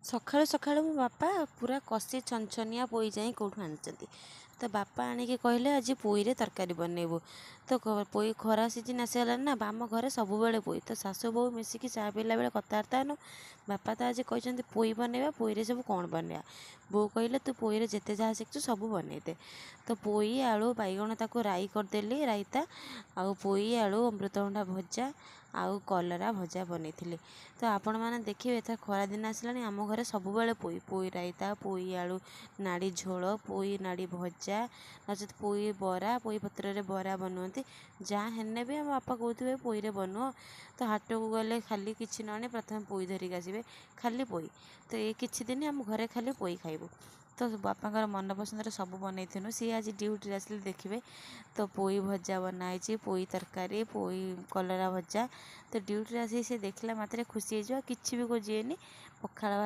ସକାଳୁ ସକାଳୁ ମୋ ବାପା ପୁରା କଷି ଛନଛନିଆ ପୋଇ ଯାଇ କେଉଁଠୁ ଆଣିଛନ୍ତି। ତ ବାପା ଆଣିକି କହିଲେ, ଆଜି ପୋଇରେ ତରକାରୀ ବନେଇବୁ। ତ ପୋଇ ଖରା ସିଜିନ୍ ଆସିଗଲାଣି ନା, ଆମ ଘରେ ସବୁବେଳେ ପୋଇ। ତ ଶାଶୁ ବୋହୂ ମିଶିକି ଚା ପିଇଲା ବେଳେ କଥାବାର୍ତ୍ତା ହେଲୁ, ବାପା ତ ଆଜି କହିଛନ୍ତି ପୋଇ ବନେଇବା, ପୋଇରେ ସବୁ କ'ଣ ବନେଇବା? ବୋଉ କହିଲେ, ତୁ ପୋଇରେ ଯେତେ ଯାହା ଶିଖିଛୁ ସବୁ ବନେଇଦେ। ତ ପୋଇ, ଆଳୁ, ବାଇଗଣ ତାକୁ ରାଇ କରିଦେଲି, ରାଇତା, ଆଉ ପୋଇ ଆଳୁ ଅମୃତଭଣ୍ଡା ଭଜା ଆଉ କଲରା ଭଜା ବନେଇଥିଲି। ତ ଆପଣମାନେ ଦେଖିବେ, ଏଥର ଖରାଦିନ ଆସିଲାଣି, ଆମ ଘରେ ସବୁବେଳେ ପୋଇ, ପୋଇ ରାଇତା, ପୋଇ ଆଳୁ ନାଡ଼ି ଝୋଳ, ପୋଇ ନାଡ଼ି ଭଜା, ନଚେତ୍ ପୋଇ ବରା, ପୋଇ ପତ୍ରରେ ବରା ବନୁଅନ୍ତି। ଯାହା ହେନେ ବି ଆମ ବାପା କହୁଥିବେ ପୋଇରେ ବନୁଅ। ତ ହାଟକୁ ଗଲେ ଖାଲି କିଛି ନ ଆଣି ପ୍ରଥମେ ପୋଇ ଧରିକି ଆସିବେ, ଖାଲି ପୋଇ। ତ ଏ କିଛି ଦିନ ଆମ ଘରେ ଖାଲି ପୋଇ ଖାଇବୁ। ତ ବାପାଙ୍କର ମନ ପସନ୍ଦର ସବୁ ବନେଇଥିନୁ। ସିଏ ଆଜି ଡ୍ୟୁଟିରେ ଆସିଲେ ଦେଖିବେ, ତ ପୋଇ ଭଜା ବନା ହେଇଛି, ପୋଇ ତରକାରୀ, ପୋଇ କଲରା ଭଜା। ତ ଡ୍ୟୁଟିରେ ଆସିକି ସେ ଦେଖିଲା ମାତ୍ରେ ଖୁସି ହେଇଯିବ, କିଛି ବି ଖୋଜିବେନି, ପଖାଳ